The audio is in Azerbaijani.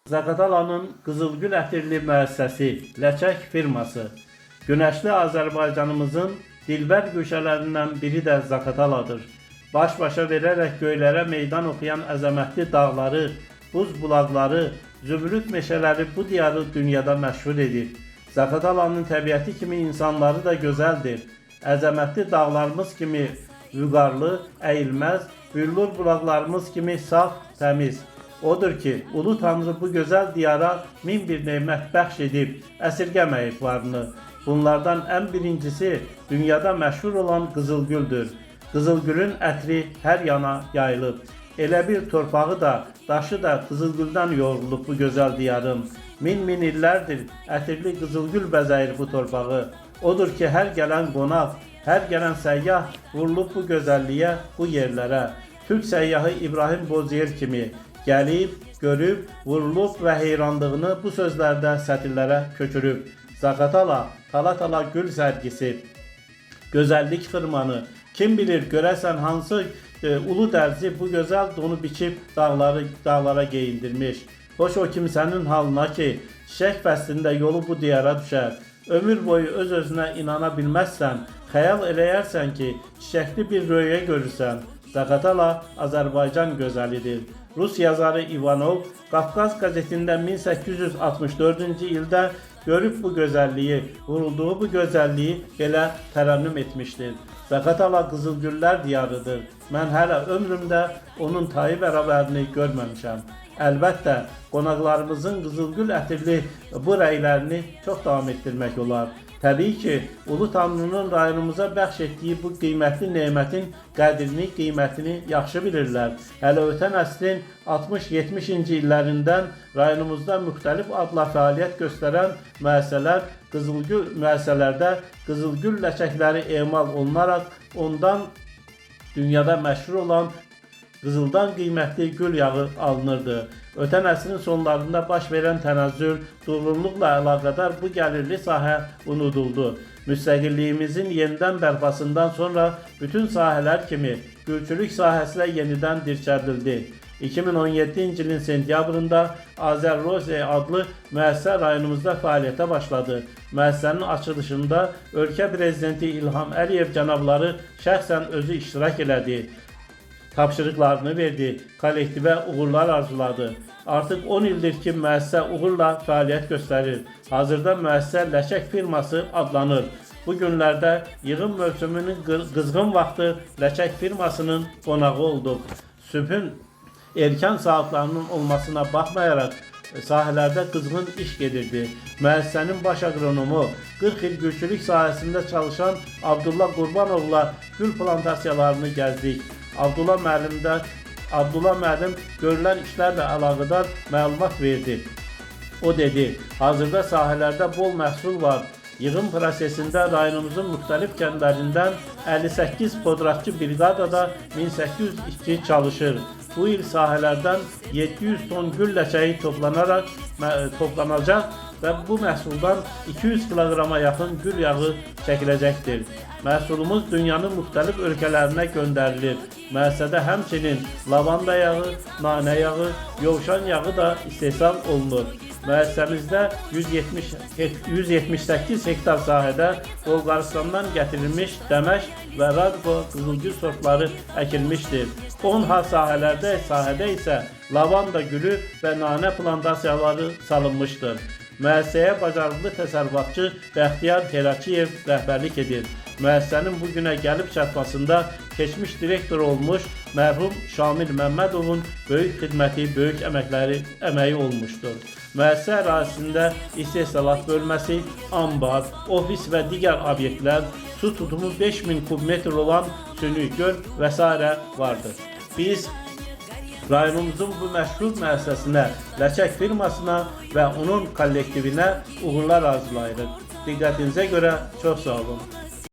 Zaqatalanın Qızılgül ətirli müəssisəsi, Ləçək firması. Günəşli Azərbaycanımızın dilbər güşələrindən biri də Zaqataladır. Baş-başa verərək göylərə meydan oxuyan əzəmətli dağları, buz bulaqları, zümrüd meşələri bu diyarı dünyada məşhur edir. Zaqatalanın təbiəti kimi insanları da gözəldir. Əzəmətli dağlarımız kimi vüqarlı, əyilməz, büllur bulaqlarımız kimi saf, təmiz. Odur ki, Ulu Tanrı bu gözəl diyara min bir nemət bəxş edib, əsirgəməyib varını. Bunlardan ən birincisi dünyada məşhur olan qızılgüldür. Qızılgülün ətri hər yana yayılıb. Elə bir torpağı da, daşı da qızılgüldən yoğrulub bu gözəl diyarın. Min min illərdir ətirli qızılgül bəzəyir bu torpağı. Odur ki, hər gələn qonaq, hər gələn səyyah vurulub bu gözəlliyə, bu yerlərə. Türk səyyahı İbrahim Boziyer kimi gəlib, görüb, vurulub və heyranlığını bu sözlərdə sətirlərə köçürüb. Zaqatala, tala-tala gül sərgisi, gözəllik xırmanı. Kim bilir görəsən hansı ulu dərzi bu gözəl donu biçib dağları dağlara geyindirmiş. Xoş o kimsənin halına ki, çiçək fəslində yolu bu diyara düşər. Ömür boyu öz-özünə inana bilməzsən, xəyal eləyərsən ki, çiçəkli bir röya görürsən. Zaqatala Azərbaycan gözəlidir. Rus yazarı Ivanov Qafqaz qəzetində 1864-cü ildə görüb bu gözəlliyi, vurulduğu bu gözəlliyi belə tərənnüm etmişdir. Zaqatala qızılgüllər diyarıdır. Mən hələ ömrümdə onun tayı bərabərini görməmişəm. Əlbəttə, qonaqlarımızın qızılgül ətirli bu rəylərini çox davam etdirmək olar. Təbii ki, Ulu Tanrının rayonumuza bəxş etdiyi bu qiymətli nemətin qədrini, qiymətini yaxşı bilirlər. Hələ ötən əsrin 60-70-ci illərindən rayonumuzda müxtəlif adla fəaliyyət göstərən müəssisələr qızılgül müəssisələrdə qızılgül ləçəkləri emal olunaraq ondan dünyada məşhur olan qızıldan qiymətli gül yağı alınırdı. Ötən əsrin sonlarında baş verən tənəzzül, durğunluqla əlaqədar bu gəlirli sahə unuduldu. Müstəqilliyimizin yenidən bərpasından sonra bütün sahələr kimi gülçülük sahəsi də yenidən dirçəldildi. 2017-ci ilin sentyabrında Azərroze adlı müəssisə rayonumuzda fəaliyyətə başladı. Müəssisənin açılışında ölkə prezidenti İlham Əliyev cənabları şəxsən özü iştirak elədi. Tapşırıqlarını verdi, kollektivə uğurlar arzuladı. Artıq 10 ildir ki, müəssisə uğurla fəaliyyət göstərir. Hazırda müəssisə Ləçək firması adlanır. Bu günlərdə yığım mövsümünün qızğın vaxtı Ləçək firmasının qonağı olduq. Sübhün erkən saatlarının olmasına baxmayaraq sahələrdə qızğın iş gedirdi. Müəssisənin baş aqronomu 40 il gülçülük sahəsində çalışan Abdullah Qurbanovla gül plantasiyalarını gəzdik. Abdullah müəllim görülən işlərlə əlaqədar məlumat verdi. O dedi, hazırda sahələrdə bol məhsul var. Yığım prosesində rayonumuzun müxtəlif kəndlərindən 58 podratçı briqadada 1800 işçi çalışır. Bu il sahələrdən 700 ton gül ləçəyi toplanacaq və bu məhsuldan 200 kiloqrama yaxın gül yağı çəkiləcəkdir. Məhsulumuz dünyanın müxtəlif ölkələrinə göndərilir. Müəssisədə həmçinin lavanda yağı, nanə yağı, yovşan yağı da istehsal olunur. Müəssisəmizdə 170 178 hektar sahədə Bolqarıstandan gətirilmiş Dəməşq və Radko qızılgül sortları əkilmişdir. 10 ha sahədə isə lavanda gülü və nanə plantasiyaları salınmışdır. Müəssisəyə bacarıqlı təsərrüfatçı Bəxtiyar Heraçiyev rəhbərlik edir. Müəssisənin bu günə gəlib çatmasında keçmiş direktor olmuş mərhum Şamil Məmmədovun böyük xidməti, böyük əməyi olmuşdur. Müəssisə ərazisində istehsalat bölməsi, ambar, ofis və digər obyektlər, su tutumu 5000 kubmetr olan süni göl və sairə vardır. Biz rayonumuzun bu məşhur müəssisəsinə, Ləçək firmasına və onun kollektivinə uğurlar arzulayırıq. Diqqətinizə görə çox sağ olun.